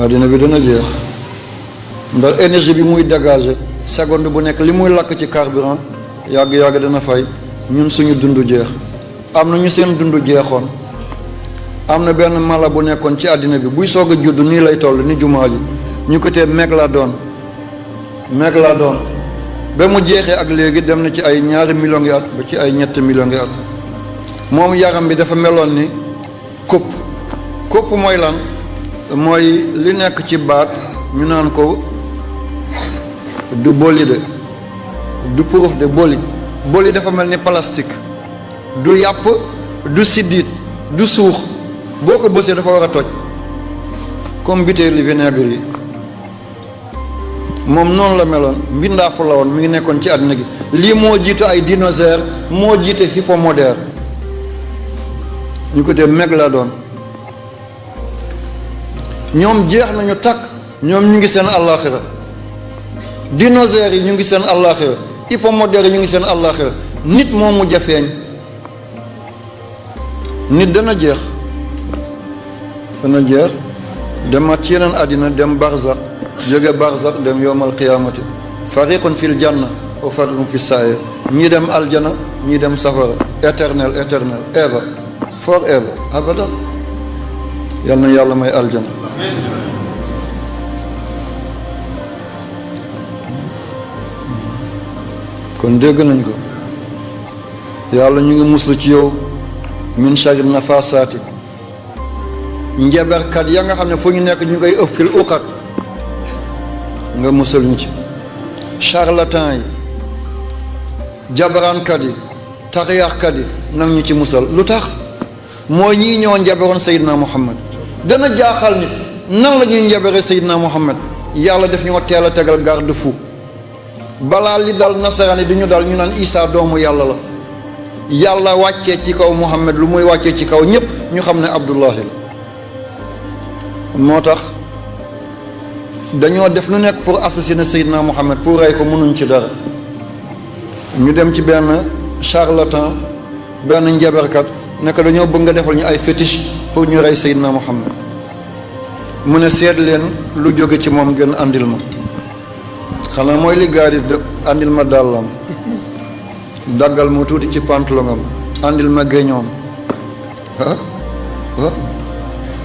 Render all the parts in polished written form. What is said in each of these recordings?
àddina bi dana jeex ndax énergie bi muy dégager seconde bu nekk li muy lakk ci carburant yàgg-yàgg dana fay. ñun suñu dund jeex am na ñu seen dund jeexoon am na benn mala bu nekkoon ci àddina bi buy soog a judd nii lay toll ni jumaa ji ñu ko tee Mégalodon ba mu jeexee ak léegi dem na ci ay 2 millions ngi at ba ci ay 3 millions ngi at moom yaram bi dafa meloon ni kopp mooy lan mooy li nekk ci baat ñu naan ko du boli de du purux de boli dafa mel ni plastique du yàpp du siddiit du suux boo ko bësee dafa war a toj comme butéeli vinaigre yi moom noonu la meloon mbindaafu la woon mi ngi nekkoon ci àddina gi lii moo jiitu ay dinosaure moo jiite hippomodère ñu ko dee Mégalodon ñoom jeex nañu takk ñoom ñu ngi seen àllaaxira dinosaures yi ñu ngi seen àllaaxira hippomodère yi ñu ngi seen àllaaxira nit moo mujj a feeñ nit dana jeex demaat ci yeneen àddina dem barzak jóge barzak dem yowmal qiyaamati fariqun fil janna wa fariqun fi saa'ir ñii dem aljana ñii dem safara éternel ever forever abadan yal na yàlla may aljana kon dégg nañ ko yàlla ñu ngi muslu ci yow min sharri nafasaati njaberkat ya nga xam ne fu ñu nekk ñu ngay ëf fil uqat nga musal ñu ci charlatan yi jabaraankat yi taxiyaaxkat yi nag ñu ci musal lu tax mooy ñii ñoo njaberoon Seydina Muhammad dana jaaxal nit nan la ñuy njabere Seydina Muhammad yàlla def ñoo teel a tegal garde fou balaa li dal nasaraan yi di ñu dal ñu naan Isaa doomu yàlla la yàlla wàccee ci kaw Muhammad lu muy wàccee ci kaw ñépp ñu xam ne Abdullahi la moo tax dañoo def lu nekk pour assassiner Seydina Muhammad pour rey ko mënuñ ci dara ñu dem ci benn charlatan benn njaberkat nekk dañoo bëgg nga defal ñu ay fétiche pour ñu rey Seydina Muhammad mu ne seet leen lu jóge ci moom gën andil ma xanaa mooy li gaa yi di andil ma dàllam daggal mu tuuti ci pantalongam andil ma géñoom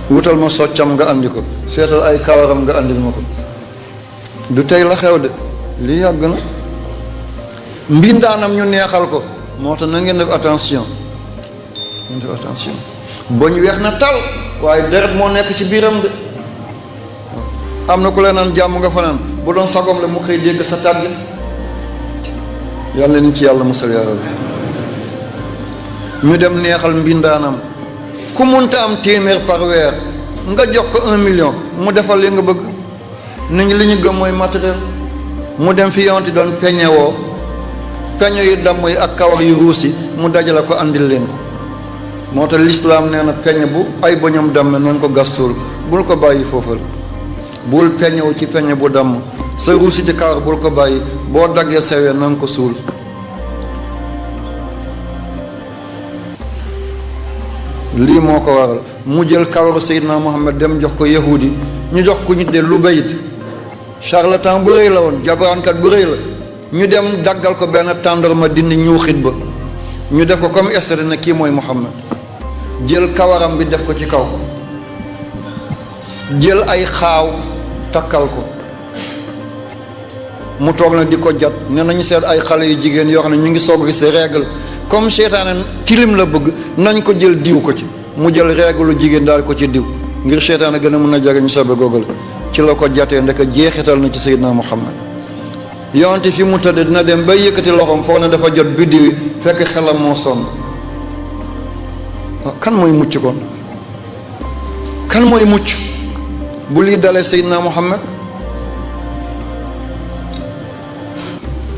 wutal ma soccam nga andi ko seetal ay kawaram nga andil ma ko du tey la xew de lii yàgg na mbindaanam ñu neexal ko moo tax na ngeen def attention boñ weex na tal waaye deret moo nekk ci biiram de am na ku leen naan jàmm nga fanaan bu doon sagom la mu xëy dégg sa tàgg yàlla ni ci yàlla musal yaa rabbi ñu dem neexal mbindaanam ku munta am téeméer par weer nga jox ko 1 million mu defal li nga bëgg nit ñi li ñu gëm mooy matériel mu dem fi yonti doon peñe woo peñe yu damm yi ak kawar yu ruus yi mu dajale ko andil leen ko moo tax lislaam nee na peñe bu ay boñam damm nañ ko gastuul bul ko bàyyi foofu la bul peñewu ci peñe bu damm sa ruusi ci kawar bul ko bàyyi boo daggee sewee na nga ko suul lii moo ko waral mu jël kawaru Seydina Muhammad dem jox ko yahudi ñu jox ko ñu de Lubayt charlatan bu rëy la woon jabaraankat bu rëy la ñu dem daggal ko benn tàndarma dindi ñuuxit ba ñu def ko comme estre na kii mooy Muhammad jël kawaram bi def ko ci kaw jël ay xaaw takkal ko mu toog nag di ko jat ne nañu seet ay xale yu jigéen yoo xam ne ñu ngi soog gis règle comme seytaane tilim la bëgg nañ ko jël diw ko ci mu jël règle jigéen daal ko ci diw ngir seytaane gën a mën a jage ñu sobe googal ci la ko jatee ndeka jeexital na ci Seydina Muhammad yonte fi mu tëdd dina dem ba yëkkati loxoom foog na dafa jot biddiw yi fekk xelam moo sonn kan mooy mucc kon kan mooy mucc bu lii dalee Seydina Muhammad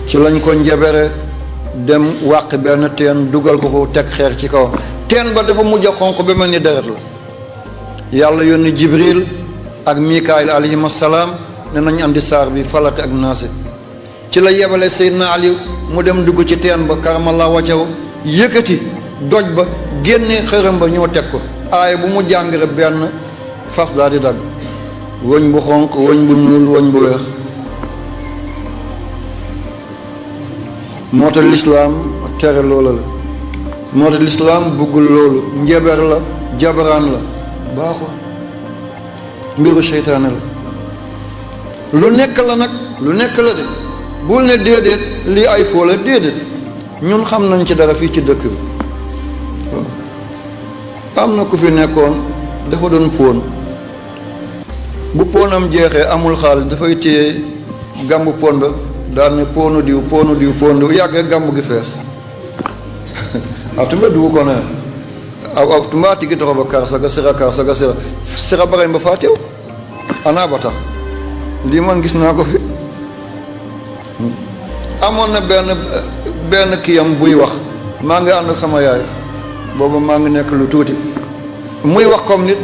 ci lañ ko njebere dem wàq benn teen dugal ko ko teg xeer ci kaw teen ba dafa mujj a xonq ba mel ni deret la yàlla yónni Jibril ak Mikaayil alayhim assalaam ne nañ andi saar bi falaq ak naasi ci la yebale Seydina Ali mu dem dugg ci teen ba karamallahu wajhahu yëkkati doj ba génne xërëm ba ñëw teg ko aaya bu mu jàng rek benn fas daal di dagg wëñ bu xonq wëñ bu ñuul wëñ bu weex. moo tax lislaam tere loola la, moo tax lislaam buggul loolu. njeber la, jabaraan la, baaxul, mbiru seytaane la. lu nekk la nag, lu nekk la de, bul ne déedéet lii ay foo la, déedéet ñun xam nañ ci dara fii ci dëkk bi. am na ku fi nekkoon dafa doon póon, bu póonam jeexee amul xaalis dafay téye gàmbu póon ba daal ne póonu diw póonu diw póonu diw yàggee gàmbu gi fees a tumbe dugu ko ne a tumba tigi toxo ba kar saga sira barañ ba faa teew ana ba tax lii man gis naa ko fi. amoon na benn kiyam buy wax, maa ngi ànd sama yaay booba maa ngi nekk lu tuuti, muy wax comme nit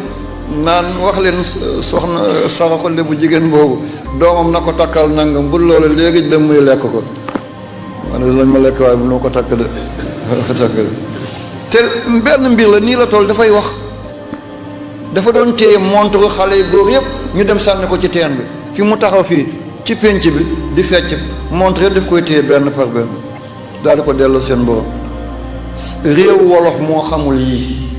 naan wax leen soxna saraxule bu jigéen boobu doomam na ko takkal nangam bu loolu léegi dem muy lekk ko ma ne lañ ma lekk waaye bu noo ko takk de ko takk de te benn mbir la nii la toll. dafay wax, dafa doon téye montre xale yu góor yëpp ñu dem sànni ko ci teen bi, fi mu taxaw fii ci pénc bi di fecc montre yëpp daf koy téye benn par benn daal di ko delloo seen borom. réew wolof moo xamul yii,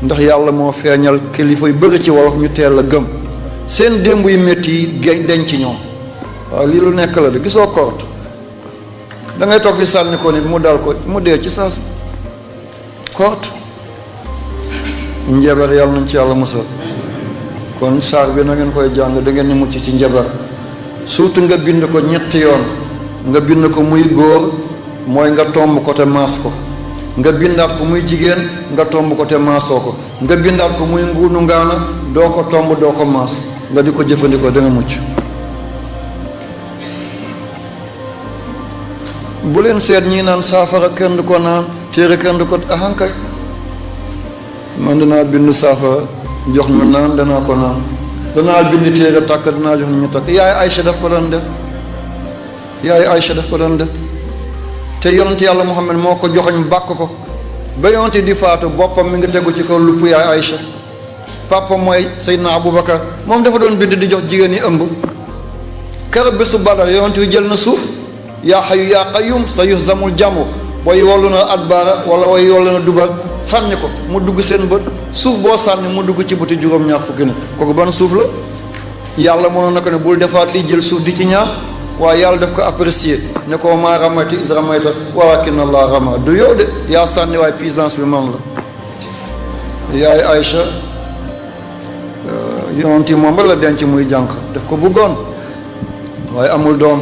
ndax yàlla moo feeñal kilifa yu bëri ci wolof ñu teel a gëm seen démb yu métti yi denc ci ñoom. waaw lii lu nekk la de, gisoo korte da ngay toog fi sànni ko nit mu dal ko mu dee ci saas korte. njabar yàlla nañ ci yàlla musal. kon saar bi na ngeen koy jàng da ngeen ni mucc ci njabar, surtout nga bind ko ñetti yoon. nga bind ko muy góor mooy nga tomb ko te maas ko, nga bindaat ko muy jigéen nga tomb ko te maasoo ko, nga bindaat ko muy nguunu ngaana doo ko tomb doo ko maas, nga di ko jëfandikoo da nga mucc. bu leen seet ñii naan saafara kenn du ko naan, téere kenn du ko ahankay man danaa bind saafara jox ñu naan, danaa ko naan. danaa bind téere tàkk danaa jox ñu takk. yaay Aïcha daf ko doon def, yaay Aïcha daf ko doon def. te yonent yàlla Muhammad moo ko joxoñ bàkk ko ba yonent di faatu boppam mi ngi tegu ci kaw lupp yaay Aïcha. papa mooy Seydina Aboubacar, moom dafa doon bind di jox jigéen ñi ëmb. keroog bésu Badar yonent wi jël na suuf, yaa xayu yaa qayyum sa yuhzamul jamu, way wollu na adbaara wala way wollu na dubar, sànni ko mu dugg seen bët. suuf boo sànni mu dugg ci bëti juróom-ñaar fukki ne kooku ban suuf la. yàlla mënoon na ko ne bul defaat lii jël suuf di ci ñaar, waaye yàlla daf ko apprécier ne ko maa ramayta is ramayta walakin allah rama, du yow de yaa sànni waaye puissance bi moom la. yaay Aïcha yonent yi moom ba la denc muy jànq, daf ko bëggoon waaye amul doom,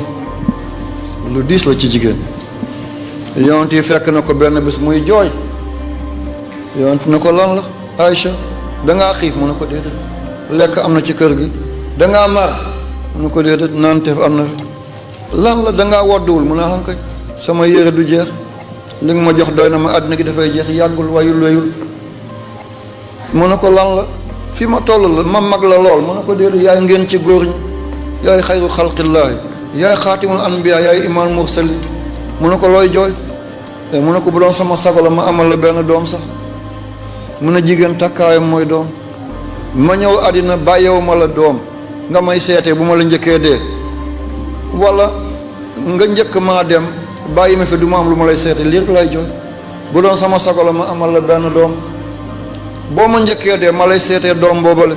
lu diis la ci jigéen. yonent yi fekk na ko benn bés muy jooy, yonent na ko lan la Aïcha dangaa xiif mu ne ko déedéet, lekk am na ci kër gi. dangaa mar mu ne ko déedéet, naan teef am na fi. lan la dangaa wodduwul mu ne xam kay sama yére du jeex, li nga ma jox doy na ma, àddina gi dafay jeex, yàggul wayul wayul. mu ne ko lan la, fi ma toll la ma mag la lool mu ne ko déedéet, yaay ngeen ci góor ñi, yaay xayru xalqillaahi, yaay xaatimul anbiya, yaay imaam mursali. mu ne ko looy jooy, mu ne ko bu doon sama sago la ma amal la benn doom sax. mu ne jigéen takkaayam mooy doom, ma ñëw àddina bàyyewu ma la doom nga may seetee bu ma la njëkkee dee, wala nga njëkk maa dem bàyyi ma fi du ma am lu ma lay seete, lii lay jooy. bu doon sama sago la ma amal la benn doom, boo ma njëkkee dee ma lay seetee doom boobale,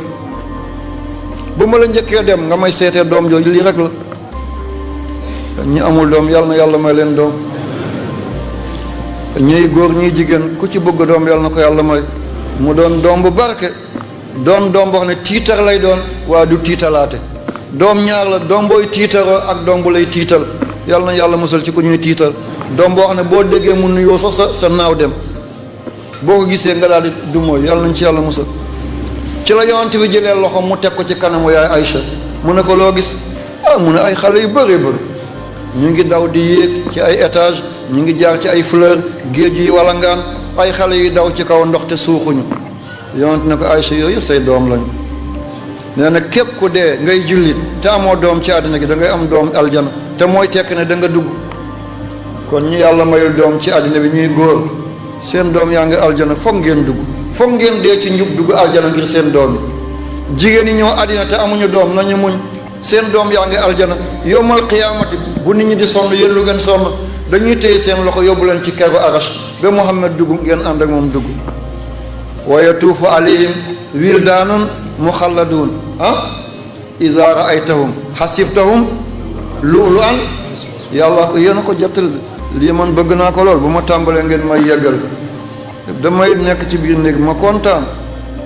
bu ma la njëkkee dem nga may seetee doom jooju, lii rek la. ñi amul doom yàlla na yàlla may leen doom, ñiy góor ñiy jigéen ku ci bëgg doom yàlla na ko yàlla may, mu doon doom bu barke, doon doom boo xam ne tiitar lay doon waaye du tiitalaate. doom ñaar la, doom booy tiitaroo ak doom bu lay tiital. yàlla na yàlla musal ci ku ñuy tiital. doom boo xam ne boo déggee mu nuyoo sax sa naaw dem, boo ko gisee nga daal di du mooy, yàlla nañ ci yàlla musal. ci la yonent bi jëlee loxo mu teg ko ci kanamu yaay Aïcha, mu ne ko loo gis. mu ne ay xale yu bëree bëri ñu ngi daw di yéeg ci ay étage, ñu ngi jaar ci ay fleur, géej yi wala ngaan, ay xale yu daw ci kaw ndox te suuxuñu. yonent ne ko Aïcha yooyu say doom lañu. nee na képp ku dee ngay jullit te amoo doom ci àddina gi da ngay am doom aljana, te mooy tekk ne da nga dugg. kon ñi yàlla mayul doom ci àddina bi ñuy góor, seen doom yaa ngi aljana, foog ngeen dugg, foog ngeen dee ci njub dugg aljana ngir seen doom jigéen ñi ñëw àddina te amuñu doom nañu muñ seen doom yaa ngi aljana yowmal qiyaamati bu nit ñi di sonn yéen lu ngeen sonn dañuy téye seen loxo yóbbu leen ci keru arash ba Muhammad dugg ngeen ànd ak moom dugg wa yatuufu alayhim wildaanun muxalladuun iza raaytahum xasibtahum lu'lu'an yàlla ko yéen a ko jottal lii man bëgg naa ko lool bu ma tàmbalee ngeen may yeggal damay nekk ci biir néeg ma kontaan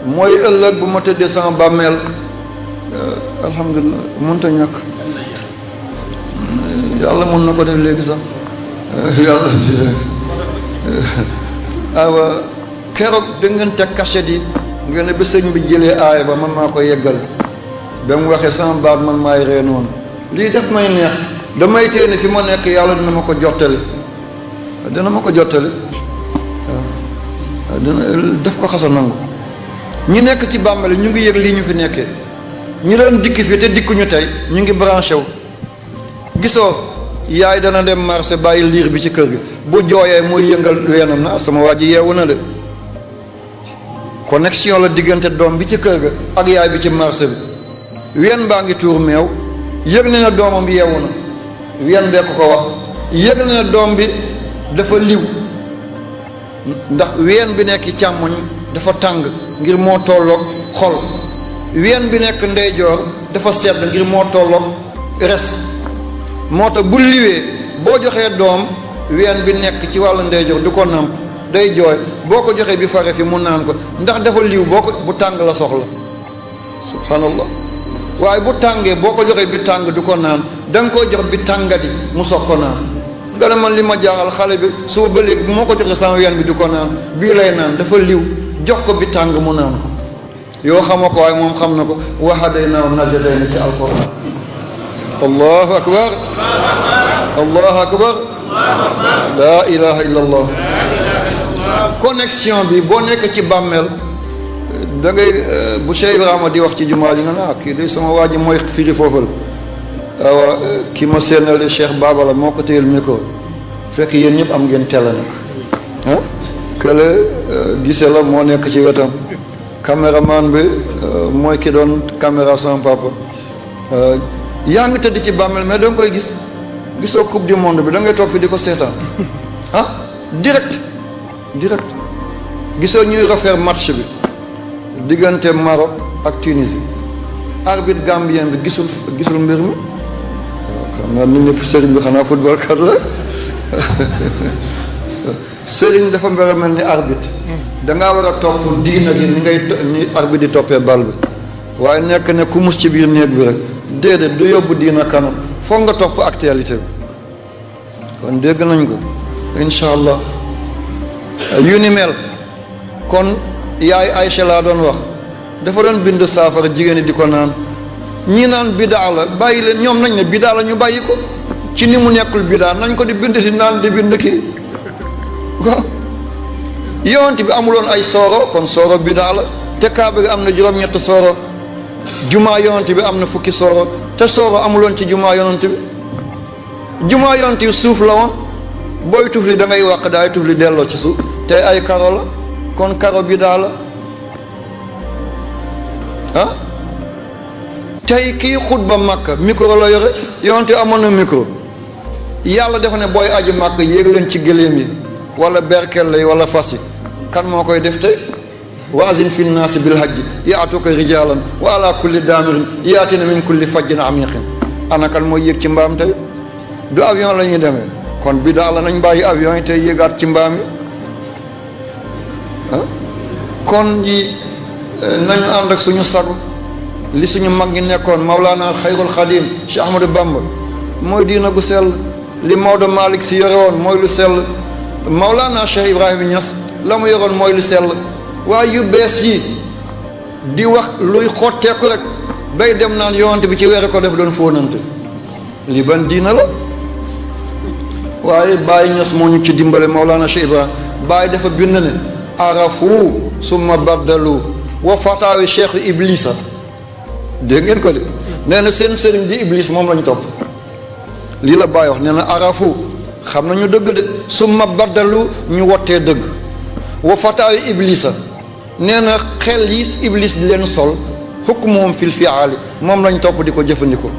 mooy ëllëg bu ma tëddee sama bàmmeel alhamdulilah mënta ñàkk yàlla mën na ko def léegi sax yàlla awa keroog da ngeen teg cachet yi ngeen ne ba sëñ bi jëlee aaya ba man maa ko yeggal ba mu waxee sama baat man maay ree noonu lii def may neex damay téye ne fi ma nekk yàlla dina ma ko jottali waaw dina def ko xasa nangu ñi nekk ci bàmmeel ñu ngi yëg lii ñu fi nekkee ñi doon dikk fii te dikkuñu tey ñu ngi branché wu gisoo yaay dana dem marché bàyyi liir bi ci kër gi bu jooyee muy yëngal weenam na sama waa ji yeewu na de connexion la diggante doom bi ci kër ga ak yaay bi ci marché bi ween baa ngi tuur meew yëg na ne doomam bi yeewu na ween bee ko wax yëg na ne doom bi dafa liw ndax ween bi nekk càmmoñ dafa tàng ngir moo tolloog xol ween bi nekk ndeyjoor dafa sedd ngir moo tolloog res moo tax bu liwee boo joxee doom ween bi nekk ci wàllu ndeyjoor du ko nàmp day jooy boo ko joxee bi fare fi mu naan ko ndax dafa liw boo ko bu tàng la soxla subhanallah waaye bu tàngee boo ko joxee bi tàng du ko naan da nga koy jox bi tàngadi mu soog ko naan nga ne man li ma jaaxal xale bi suba ba léegi bu moo ko joxee sama ween bi du ko naan bii lay naan dafa liw jox ko bi tàng mu naan ko yoo xamoo ko waaye moom xam na ko wa hadaynaahu najdayni ci alquran allahu akbar allahu akbar laa ilaha illa allah connexion bi boo nekk ci bàmmeel da ngay bu Cheikh Ibrahima di wax ci jumaa ji nga ne kii de sama waa ji mooy firi foofal waaw ki ma seenal Cheikh Baba la moo ko téyel micro fekk yéen ñëpp am ngeen télé nag kële gise la moo nekk ci wetam caméraman bi mooy ki doon caméra sama papa yaa ngi tëdd ci bàmmeel mais da nga koy gisoo coupe du monde bi da ngay toog fi di ko seetaan direct gisoo ñuy refaire match bi diggante Maroc ak Tunisie arbitre gambien bi gisul mbir mi xam naa nit ñi sëriñ bi xanaa football kat la sëriñ dafa mbir mel ni arbitre dangaa war a topp diina gi ni arbitre di toppee bal bi waaye nekk ne ku mus ci biir néeg bi rek déedéet du yóbbu diina kanam foog nga topp actualité bi kon dégg nañ ko incha allah yu ni mel kon yaay Aïcha laa doon wax dafa doon bind saafara jigéen ñi di ko naan ñii naan bidaa la bàyyi leen ñoom nañ ne bidaa la ñu bàyyi ko ci ni mu nekkul bidaa nañ ko di bind di naan di bind kii waaw yonent bi amuloon ay sooro kon sooro bidaa la te kaaba gi am na juróom-ñett sooro jumaa yonent bi am na fukki sooro te sooro amuloon ci jumaa yonent bi jumaa yonent bi suuf la woon booy tufli da ngay wàq daay tufli delloo ci suuf te ay karo la kon karo bidaa la tey kii xutba Makka micro la yore yonent amoon na micro yàlla dafa ne booy aji Makka yéeg leen ci gëléem yi wala berkel yi wala fas yi kan moo koy def tey wa azin fi nnaasi bil hajji yaatuka rijalan wa ala kulli daamirin yaatina min kulli fajjin amiqin ana kan mooy yéeg ci mbaam tey du avion la ñuy demee kon bidaa la nañ bàyyi avion yi tey yéegaat ci mbaam yi kon yi nañu ànd ak suñu sago li suñu mag ñi nekkoon Mawlana Xayrul Xadim Cheikh Ahmadou Bamba mooy diina gu sell li Maodo Malick si yore woon mooy lu sell Mawlana Cheikh Ibrahima Niass la mu yoroon mooy lu sell waaye yu bees yi di wax luy xotteeku rek bay dem naan yonante bi ci weere ko def doon fóonante li ban diina la waaye Baye Niass moo ñu ci dimbale Mawlana Cheikh Ibrahima Baye dafa bind ne arafu summa baddalu wa fataawi cheikh iblisa dégg ngeen ko de nee na seen sëriñ di iblis moom lañ topp lii la Baye wax nee na arafu xam nañu dëgg de summa baddalu ñu wottee dëgg wa fataawi iblisa nee na xel yi iblis di leen sol hukmuhum fil fi'aali moom lañ topp di ko jëfandikoo.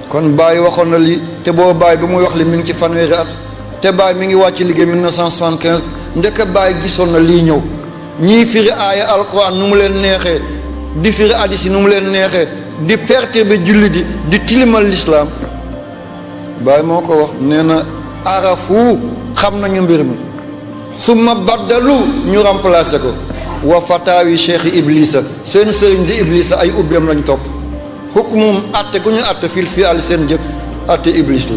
kon Baye waxoon na lii te boo Baye ba muy wax li mi ngi ci fanweeri at te Baye mi ngi wàcc liggéey 1975 ndeke Baye gisoon na lii ñëw ñii firi aaya alquran nu mu leen neexee di firi hadis yi nu mu leen neexee di perturber julli di tilimal l'islam. Baye moo ko wax nee na arafu xam nañu mbir mi summa baddalu ñu remplacer ko wa fataawi cheikh iblisa seen sëriñ di iblisa ay ubbeem lañ topp hukmum atte gu ñu atte fil fi al seen jëf atte iblis la.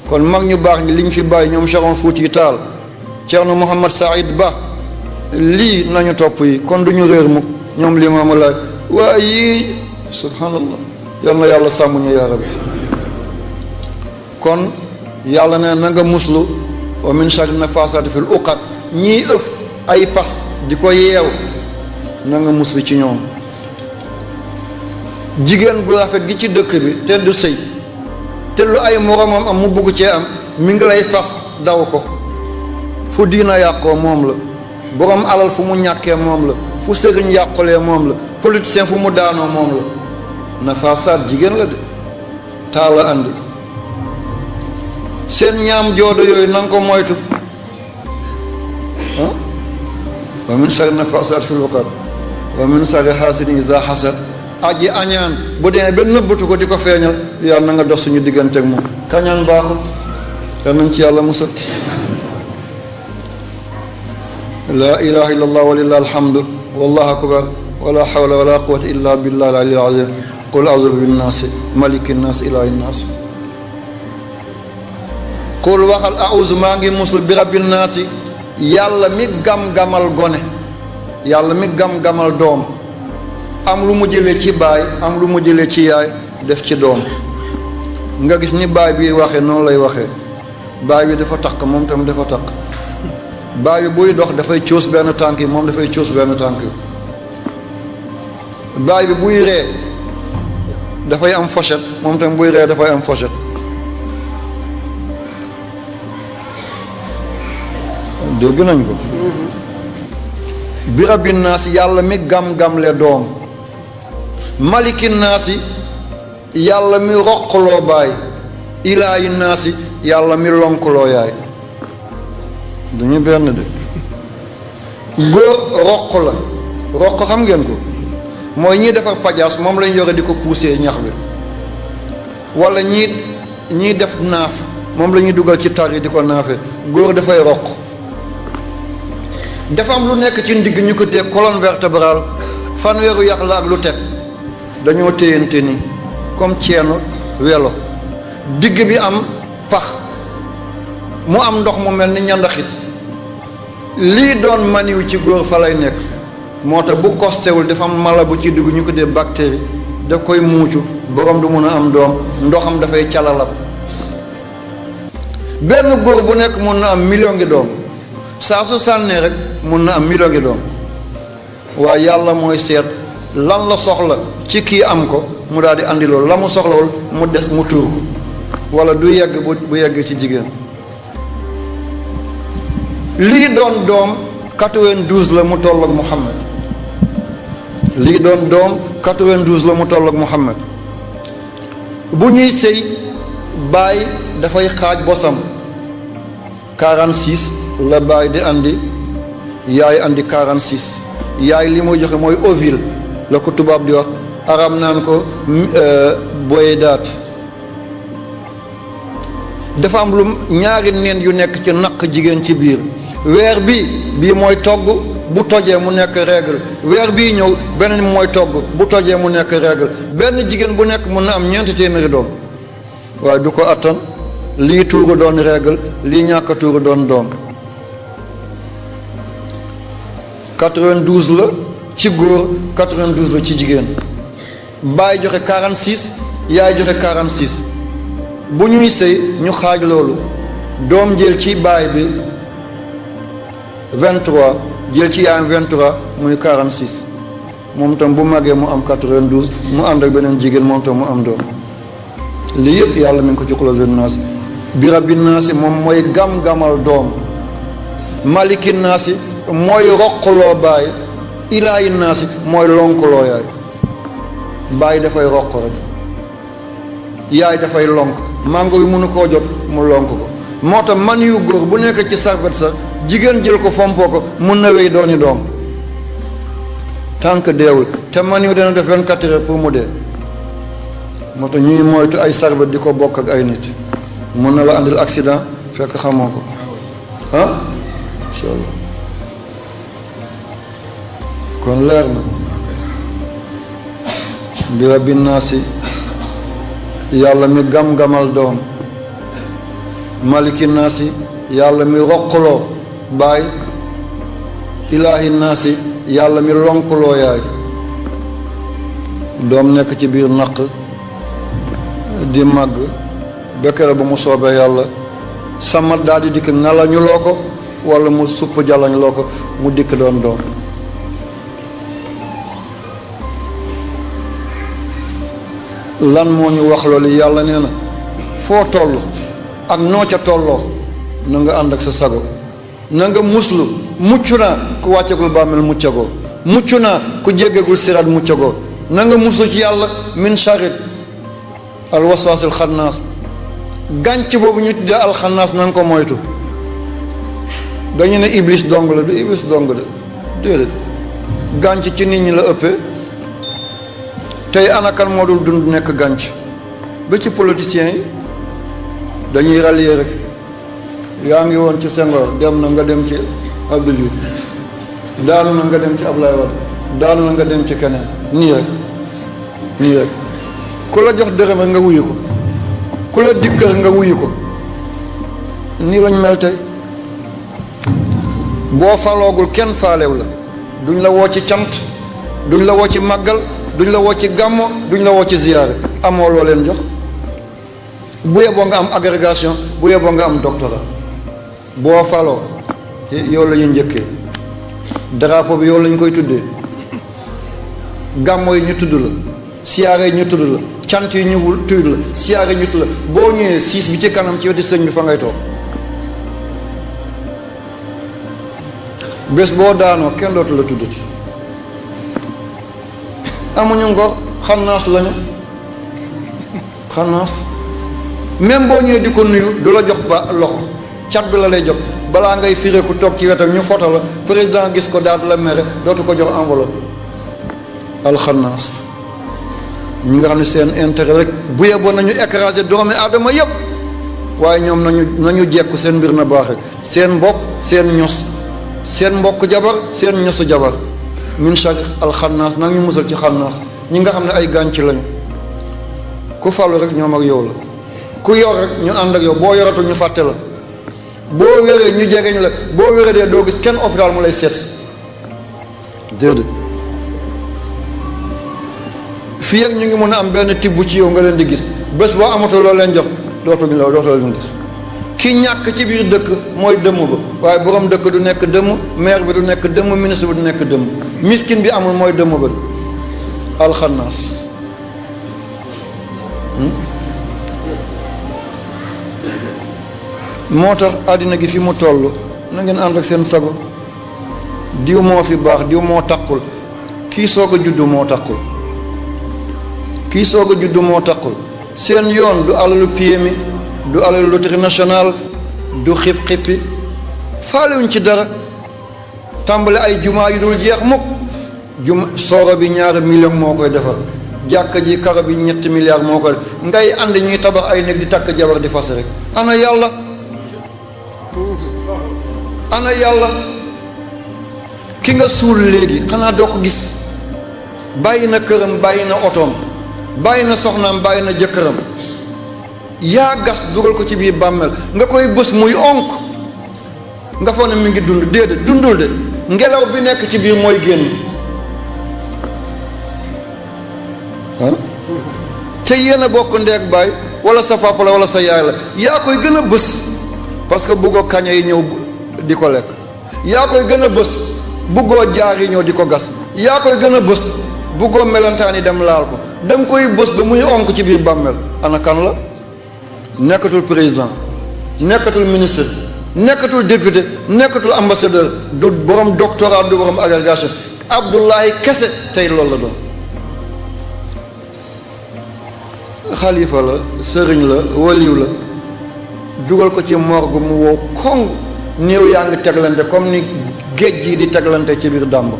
kon mag ñu baax ñi liñ fi bàyyi ñoom Cheikh Fouti Tall Thierno Mohamed Saïd Ba lii nañu topp yi kon duñu réer mukk ñoom Limaamu Laay waaye yii subhanallah yal na yàlla sàmm ñu yaa rabbi. kon yàlla ne na nga muslu wa min sharri nafasaati fil uqad ñii ëf ay pas di ko yeew na nga muslu ci ñoom. jigéen bu rafet gi ci dëkk bi te du sëy te lu ay moromam am mu bugg cee am mi ngi lay fas daw ko fu diina yàqoo moom la borom alal fu mu ñàkkee moom la fu sëriñ yàqulee moom la politicien fu mu daanoo moom la nafasaat jigéen la de taala andi seen ñaam joodo yooyu na nga ko moytu wa min sharri nafasaat fil uqad wa min sharri hasidin iza hasad aji añaan bu demee ba nëbbatu ko di ko feeñal yàlla na nga dox suñu diggante ak moom kañaan baaxul yal nañ ci yàlla musal. laa ilaha illa allah walillahi alhamdu wallahu akbar wala hawla wala quwwata illa billahi al-aliyyil azim qul a'udhu bin naasi maliki naasi ilahi naasi qul waxal a'udhu maa ngi muslu bi rabbin naasi yàlla mi gam-gamal gone yàlla mi gam-gamal doom am lu mu jëlee ci baay am lu mu jëlee ci yaay def ci doom nga gis ni baay bi waxee noonu lay waxee baay bi dafa takk moom tam dafa takk baay bi buy dox dafay coos benn tànk yi moom dafay coos benn tànk yi baay bi buy ree dafay am fochette moom tam buy ree dafay am fochette dégg nañ ko bi rabbin naasi yàlla mi gam-gamle doom maliki naasi yàlla mi roqloo baay ilaahi naasi yàlla mi lonkloo yaay duñu benn de góor roq la roq xam ngeen ko mooy ñiy defar pajaas moom lañ yore di ko pousser ñax bi wala ñii def naaf moom la ñuy dugal ci tar yi di ko naafe góor dafay roq dafa am lu nekk ci ndigg ñu ko tee colonne vertébrale fanweeru yax la ak lu teg dañoo téyante ni comme ceenu welo digg bi am pax mu am ndox mu mel ni ñandaxit lii doon maniw ci góor fa lay nekk moo tax bu kostewul dafa am mala bu ci dugg ñu ko dee bactérie daf koy muucu borom du mun a am doom ndoxam dafay calalab benn góor bu nekk mun na am million ngi doom saa su sànnee rek mun na am million ngi doom waaye yàlla mooy seet lan la soxla ci kii am ko mu daal di andi loolu la mu soxlawul mu des mu tuur ko wala du yegg bu yegg ci jigéen lii doon doom 92 la mu toll ak Muhammad lii doon doom 92 la mu toll ak Muhammad bu ñuy sëy baay dafay xaaj bosam 46 la baay di andi yaay andi 46 yaay li muy joxe mooy ovule la ko tubaab di wax arab naan ko boydaat dafa am lu ñaari neen yu nekk ci naq jigéen ci biir weer bii mooy togg bu tojee mu nekk règle weer bii ñëw beneen mooy togg bu tojee mu nekk règle benn jigéen bu nekk mun na am 400 doom waaye du ko attan lii tuuru doon règle lii ñàkk a tuuru doon doom 92 la ci góor 92 la ci jigéen baay joxe 46 yaay joxe 46 bu ñuy sëy ñu xaaj loolu doom jël ci baay bi 23 jël ci yaayam 23 muy 46 moom tam bu màggee mu am 92 mu ànd ak beneen jigéen moom tam mu am doom lii yëpp yàlla mi ngi ko ci xulóosu naasi bi rabbi naasi moom mooy gam-gamal doom maliki naasi mooy roqloo baay ilaahi naasi mooy lonkuloo yaay. baay dafay roq rek, yaay dafay lonk, mango bi mënu koo jot mu lonk ko. moo tax man yu góor bu nekk ci sarbet sax jigéen jël ko fompoo ko mun na wéy dooni doom tànk deewul, te man yu dana def 24 heures pour mu dee. moo tax ñuy moytu ay sarbet di ko bokk ak ay nit, mun na la andil accident fekk xamoo ko ah incha allah. kon leer na bi rabbi naasi yàlla mi gam-gamal doom, maliki naasi yàlla mi roqloo baay, ilaahi naasi yàlla mi lonkuloo yaay. doom nekk ci biir naq di màgg bekkere ba mu soobee yàlla sama daal di dikk ngalañu loo ko wala mu supp jalañ loo ko mu dikk doon doom. lan moo ñu wax loolu? yàlla nee na foo toll ak noo ca tolloo na nga ànd ak sa sago, na nga muslu. mucc naa ku wàccegul bàmmeel muccagoo, mucc naa ku jéggegul siraat muccagoo. na nga muslu ci yàlla min charit al waswasil xannaas, gànc boobu ñu tuddee alxannaas na nga ko moytu. dañu ne iblis dong la, du iblis dong de déedéet, gànc ci nit ñi la ëppee. tey anakan moo dul dund nekk gànc? ba ci politiciens yi dañuy rallier rek. yaa ngi woon ci Senghor, dem na nga dem ci Abdou Diouf, daanu na nga dem ci Ablaye Wade, daanu na nga dem ci keneen, nii rek nii rek. ku la jox dërëm nga wuyu ko, ku la dikkër nga wuyu ko. nii lañ mel tey. boo faloogul kenn faalew la, duñ la woo ci cant, duñ la woo ci màggal, duñ la woo ci gàmmo, duñ la woo ci ziyaare. amoo loo leen jox. bu yeboo nga am agrégation, bu yeboo nga am doctorat. boo faloo yow la ñuy njëkkee, drapeau bi yow lañ koy tuddee, gàmmo yi ñu tudd la, siyaare yi ñu tudd la, cant yi ñu tudd la, siyaare yi ñu tudd la. boo ñëwee siis bi ci kanam ci wetu sëñ bi fa ngay toog. bés boo daanoo kenn dootu la tuddati. amuñu ngor, xannaas lañu, xannaas. même boo ñëwee di ko nuyu du la jox ba loxo, cat bi la lay jox. balaa ngay fireeku toog ci wetam ñu foto la, président gis ko daal di la mere, dootu ko jox enveloppe. alxannaas ñi nga xam ne seen intérêt rek bu yeboon nañu écraser doomi aadama yëpp, waaye ñoom nañu jekku seen mbir na baax rek, seen bopp, seen ños, seen mbokk jabar, seen ñosu jabar. min shar alxannaas nag ñu musal ci xannaas, ñi nga xam ne ay gànc lañu. ku falu rek ñoom ak yow la, ku yor rek ñu ànd ak yow, boo yoratul ñu fàtte la, boo wéree ñu jegeñ la, boo wéree dee doo gis kenn hôpital mu lay seet. déedéet. fii ak ñu ngi mën a am benn tibb ci yow nga leen di gis, bés boo amatul loo leen jox dootoo leen gis. ki ñàkk ci biir dëkk mooy dëmm ba, waaye borom dëkk du nekk dëmm, maire bi du nekk dëmm, ministre bi du nekk dëmm. miskin bi amul mooy dëmm ba. alxannaas. moo tax àddina gi fi mu toll na ngeen ànd ak seen sago. diw moo fi baax, diw moo taqul. kii soog a juddu moo taqul, kii soog a juddu moo taqul. seen yoon du alalu PMI, du alalu loterie nationale, du xip-xippi, faalewuñ ci dara. tàmbale ay jumaa yu dul jeex mukk. sooro bi ñaari million moo koy defar, jàkka ji karo bi 7 milliards moo koy def. ngay ànd ñuy tabax ay néeg di takk jabar di fas rek. ana yàlla, ana yàlla. ki nga suul léegi xanaa doo ko gis? bàyyi na këram, bàyyi na otoom, bàyyi na soxnaam, bàyyi na jëkkëram. yaa gas dugal ko ci biir bàmmeel, nga koy bës muy onk, nga foog ne mi ngi dund. déedéet, dundul de, ngelaw bi nekk ci biir mooy génn. te yéen a bokk ndeeg baay, wala sa papa la wala sa yaay la, yaa koy gën a bës parce que buggoo kaña yi ñëw di ko lekk. yaa koy gën a bës buggoo jaar yi ñëw di ko gas. yaa koy gën a bës buggoo melentaan yi dem laal ko. da nga koy bës ba muy onk ci biir bàmmeel. ana kan la? nekkatul président, nekkatul ministre, nekkatul député, nekkatul ambassadeur, du borom doctorat, du borom agrégation. Abdullahi kese tey loolu la doon. xalifa la sëriñ la waliw la dugal ko ci morgue mu wow koŋ néew yaa ngi teglante comme ni géej gi di teglante ci biir dàmb.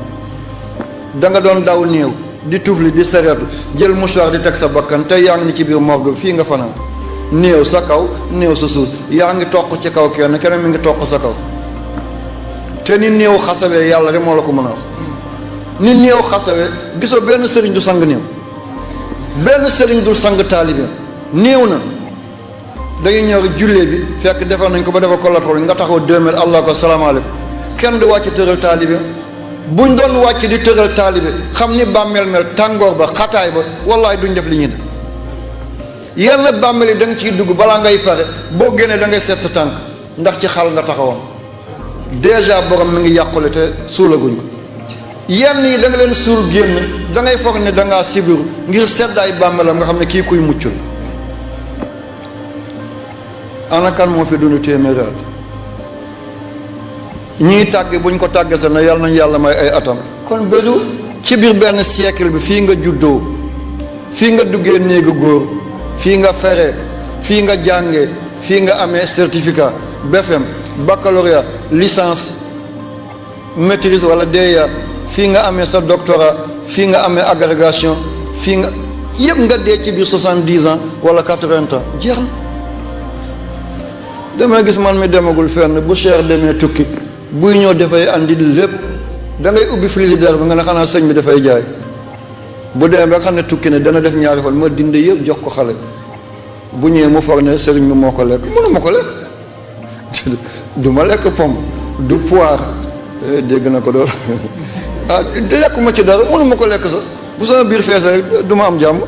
da nga doon daw néew di tufli di sereetu jël mouchoir di teg sa bakkan tey yaa ngi ni ci biir morgue fii nga fanaan néew sa kaw néew sa suuf yaa ngi toq ci kaw kenn mi ngi toq sa kaw te ni néew xasawee yàlla rek moo la ko mën a wax. ni néew xasawee gisoo benn sëriñ du sang néew benn sëriñ du sang taalibe néew na dañuy ñëw jullee bi fekk defal nañ ko ba defal ko latrol nga taxaw 2 mètres allah ko salaamaaleykum kenn du wàcc tëral taalibe buñ doon wàcc di tëral taalibe xam ni bàmmeel mel tàngoor ba xataay ba wallaay duñ def li ñuy def yenn bàmmeel yi da nga ciy dugg balaa ngay pare boo génnee da ngay seet sa tànk ndax ci xal nga taxawoon déjà borom mi ngi yàqule te suulaguñ ko yenn yi da nga leen suul génn da ngay foog ne da ngaa sibiru ngir seddaay bàmmeelam nga xam ne kii kuy muccul. ana kan moo fi dund téeméeri at ñii tàgg buñ ko tàggee sax na yàlla nañ yàlla may ay atam kon bëriwul ci biir benn siècle bi fii nga juddoo fii nga duggee néegu góor fii nga fere fii nga jàngee fii nga amee certificat BFM baccalauréat licence maîtrise wala DEA fii nga amee sa doctorat fii nga amee agrégation fii nga yëpp nga dee ci biir 70 ans wala 80 ans jeex na. damay gis man mi demagul fenn bu cher demee tukki buy ñëw dafay andi lépp da ngay ubbi frigidaire bi nga ne xanaa sëñ bi dafay jaay bu demee ba nga xam ne tukki ne dana def ñaari fan ma dindi yëpp jox ko xale bu ñëwee mu foog ne sëriñ bi moo ko lekk mënu ma ko lekk du ma lekk pomme du poire dégg na ko doon lekk ma ci dara mënu ma ko lekk sax bu sama biir feese rek du ma am jàmm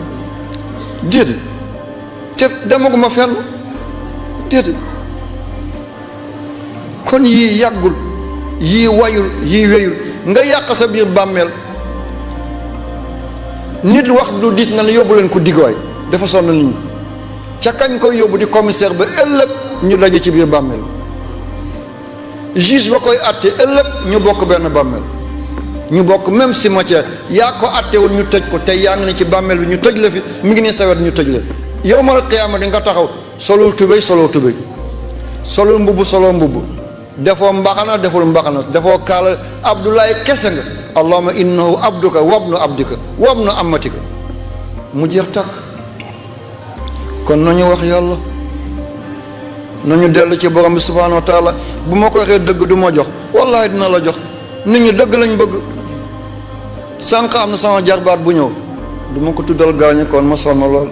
déedéet te demaguma fenn déedéet kon yii yàggul yii wayul yii weyul nga yàq sa biir bàmmeel nit wax du dis nga ne yóbbu leen ko digwaay dafa sonn nit ñi ca kañ koy yóbbu di commissaire ba ëllëg ñu daje ci biir bàmmeel juge ba koy atte ëllëg ñu bokk benn bàmmeel ñu bokk même cimetière yaa ko attewul ñu tëj ko tey yaa ngi ne ci bàmmeel bi ñu tëj la fi mi ngi ne sawet ñu tëj la yow mal qiyaama di nga taxaw solul tubéy soloo tubéy solul mbubb soloo mbubb defoo mbaxana deful mbaxana defoo kaala abdoulaye kese nga allahumma innahu abduka wabnu abdika wabnu amatika mu jeex tàkk kon nañu wax yàlla nañu dellu ci borom bi subhanahu wa taala bu ma ko waxee dëgg du ma jox wallahi dina la jox nit ñi dëgg lañ bëgg sànq am na sama jarbaat bu ñëw du ma ko tuddal gaañu kon ma sonn lool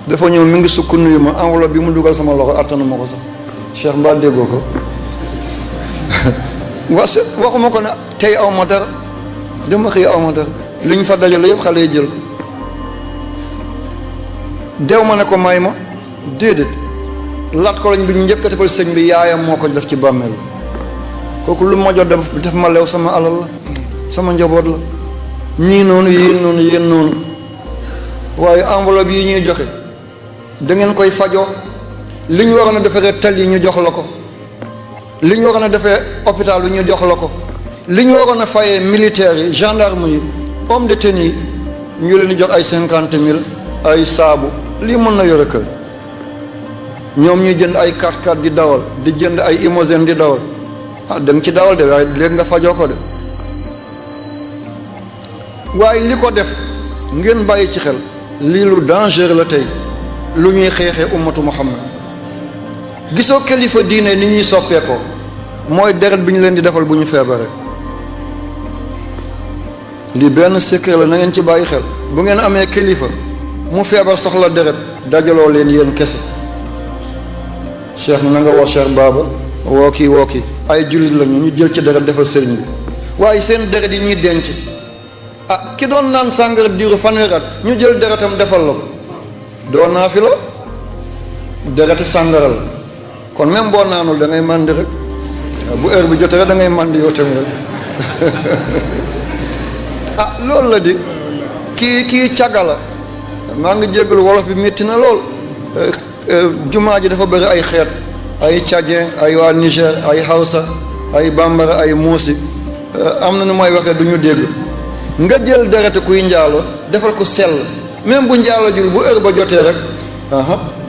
dafa ñëw mi ngi sukk nuyu ma enveloppe bi mu dugal sama loxo attanu ma ko sax Cheikh mbaa déggoo ko waxuma ko ne tey aw ma dara dama xëy aw ma dara li ñu fa dajale yëpp xale yi jël ko dew ma ne ko may ma déedéet lat ko lañ bi ñu njëkk a defal sëñ bi yaayam moo ko def ci bàmmeel kooku lu ma jot def ma lew sama alal la sama njaboot la ñii noonu yéen noonu waaye enveloppe yi ñuy joxe da ngeen koy fajoo li ñu waroon a defaree tel yi ñu jox la ko li ñu waroon a defee hôpital bi ñu jox la ko li ñu waroon a fayee militaires yi gendarme yi homme de tenue yi ñu leen di jox ay 50 000 ay saabu lii mën na yore kër ñoom ñuy jënd ay 4x4 di dawal di jënd ay limousine di dawal da nga ci dawal de waaye léegi nga fajoo ko de waaye li ko def ngeen bàyyi ci xel lii lu danger la tey lu ñuy xeexee ummatu muhammad gisoo kilifa diine ni ñuy soppeekoo mooy deret bi ñu leen di defal bu ñu feebaree lii benn secret la na ngeen ci bàyyi xel bu ngeen amee kilifa mu feebar soxla deret dajaloo leen yéen kese cheikh na nga woo cheikh baaba woo kii ay jullit lañu ñu jël ci deret defal sëriñ bi waaye seen deret yi ñuy denc ki doon naan sàngara diiru fanweeri at ñu jël deretam defal la ko doo naa fi la dereti sàngara la kon même boo naanul da ngay màndi rek bu heure bi jotee rek da ngay màndi yow tamit rek loolu la di kii càgga la maa ngi jéggalu wolof bi métti na lool jumaa ji dafa bëri ay xeet ay tchadien ay waa Niger ay Hausa ay bambara ay muusi am na nu may waxee du ñu dégg nga jël deretu kuy njaalo defal ko sell même bu njaalo jul bu heure ba jotee rek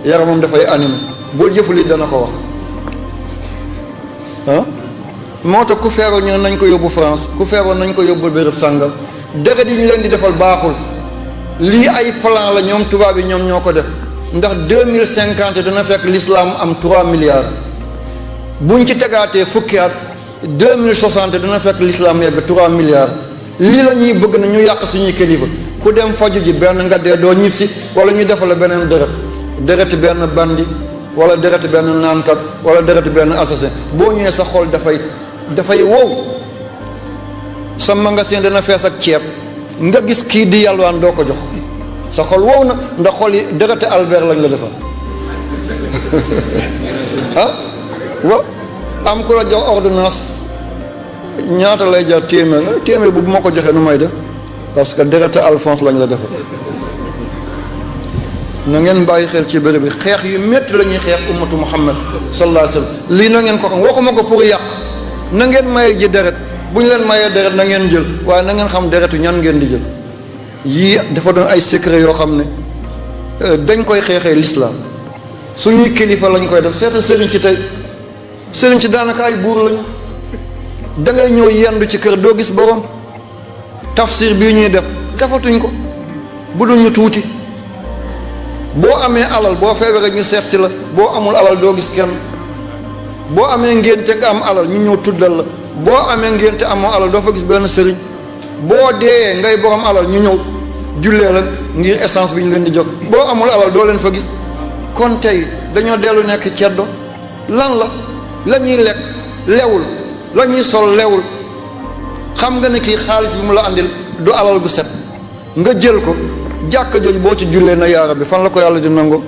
yaramam dafay animé boo jëfuli dana ko wax moo tax ku feebar ñu ne nañ ko yóbbu France ku feebar nañ ko yóbbu béréb sàngam deret yi ñu leen di defal baaxul lii ay plan la ñoom tubaab yi ñoom ñoo ko def ndax 2050 dana fekk l'islam am 3 milliards buñ ci tegaatee fukki at 2060 dana fekk l'islam yegg 3 milliards lii la ñuy bëgg na ñu yàq suñuy kilifa ku dem faju ji benn nga dee doo ñib si wala ñu defal la beneen deret benn bandi wala deret benn naankat wala deret benn assassin boo ñëwee sa xol dafay wow sa magasin dana fees ak ceeb nga gis kii di yalwaan doo ko jox sa xol wow na ndax xol yi dereti Albert lañ la defal am ku la jox ordonnance ñaata lay jar téeméer nga téeméer bu ma ko joxee nu may def parce que dereti Alphonse lañ la defal na ngeen bàyyi xel ci bërëb bi xeex yu métti la ñuy xeex ummatu Muhammad sallallahu alayhi wa sallam lii na ngeen ko xam waxuma ko pour yàq na ngeen maye ji deret bu ñu leen mayee deret na ngeen jël waaye na ngeen xam deretu ñan ngeen di jël yii dafa doon ay secret yoo xam ne dañ koy xeexee l'islam suñuy kilifa lañ koy def seeta sëriñ si tey sëriñ si daanaka ay buur lañu da ngay ñëw yendu ci kër doo gis borom tafsir bii ñuy def defatuñ ko bu dul ñu tuuti boo amee alal boo feebaree ñu seet si la boo amul alal doo gis kenn boo amee ngénte nga am alal ñu ñëw tuddal la boo amee ngénte amoo alal doo fa gis benn sëriñ boo dee ngay borom alal ñu ñëw jullee la ngir essence bi ñu leen di jóg boo amul alal doo leen fa gis kon tey dañoo dellu nekk ceddo lan la ñuy lekk lewul la ñuy sol lewul xam nga ne kii xaalis bi mu la andil du alal gu set nga jël ko jàkk jooju boo ci jullee na yaara bi fan la ko yàlla di nango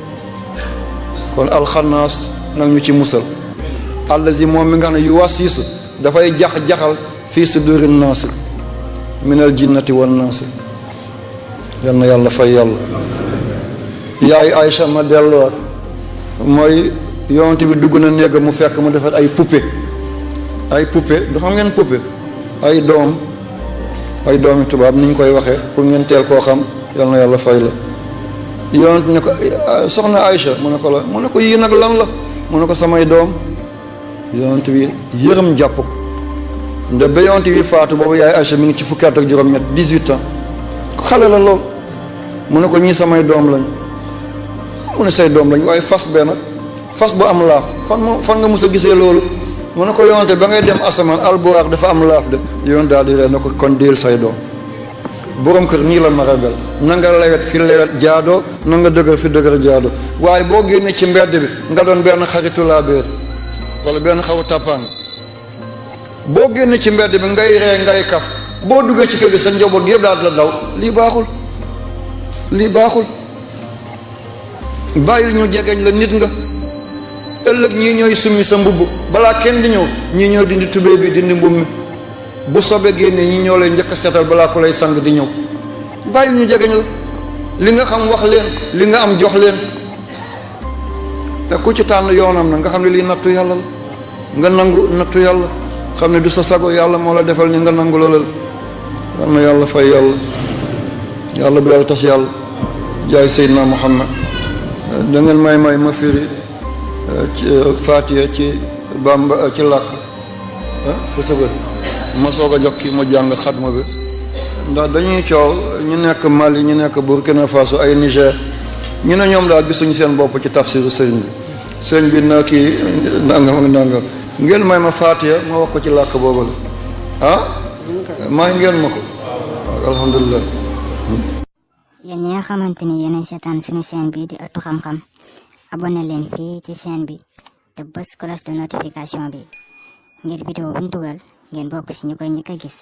kon alxanaas nag ñu ci musal allazi moom mi nga xam ne yu wasiisu dafay jax-jaxal fii suduri naasi minal jinnati wan naasi yal na yàlla fay yàlla yaay Aïcha ma delluwaat mooy yonent bi dugg na néeg mu fekk mu defar ay poupée du xam ngeen poupée ay doomi tubaab ni ñu koy waxee pour ngeen teel koo xam yal na yàlla fay la yonent ne ko soxna Aïcha mu ne ko la mu ne ko yii nag lan la mu ne ko samay doom yonent bi yërëm jàpp ko nde ba yonent bi faatu boobu yaay Aïcha mi ngi ci fukki at ak juróom-ñett 18 ans xale la lool mu ne ko ñii samay doom lañ mu ne say doom lañ waaye fas bee nag fas bu am laaf fan nga mës a gisee loolu mu ne ko yonent ba ngay dem asamaan alburaax dafa am laaf de yoon daal di ree na ko kon déel say doom borom kër nii la marabel na nga lewet fi lewet jaadoo na nga dëgër fi dëgër jaadoo waaye boo génnee ci mbedd bi nga doon benn xaritu laa béer wala benn xaw tàppaan boo génnee ci mbedd bi ngay ree ngay kaf boo duggee ci kër gi sa njaboot yëpp daal la daw lii baaxul bàyyil ñu jegeñ la nit nga ëllëg ñii ñooy summi sa mbubb balaa kenn di ñëw ñii ñoo dindi tubéy bi dindi mbubb mi bu sobe génnee ñi ñoo lay njëkk a setal balaa ko lay sang di ñëw bàyyil ñu jegeñ la li nga xam wax leen li nga am jox leen te ku ci tànn yoonam na nga xam ne lii nattu yàlla la nga nangu nattu yàlla xam ne du sa sago yàlla moo la defal ni nga nangu loolal yal na yàlla fay yàlla bu yàlla tas yàlla jaay Seydina Muhammad da ngeen may ma firi ci Faatiha ci Bamba ci làkk fu tëbët ma soog a jox kii mu jàng xatma bi ndax dañuy coow ñu nekk Mali ñu nekk Burkina Faso ay Niger ñu ne ñoom daal gisuñu seen bopp ci tafsiru sëriñ bi na kii nangam ngeen may ma Faatiha ma wax ko ci làkk boobu la may ngeen ma ko alhamdulilah. yéen ñi nga xamante ni yéen a seetaan suñu chaîne bi di Ëttu Xam-Xam abonné leen fii ci chaîne bi te bës cloche de notification bi ngir vidéo bu ñu dugal ngeen bokk ci ñu koy njëkk a gis.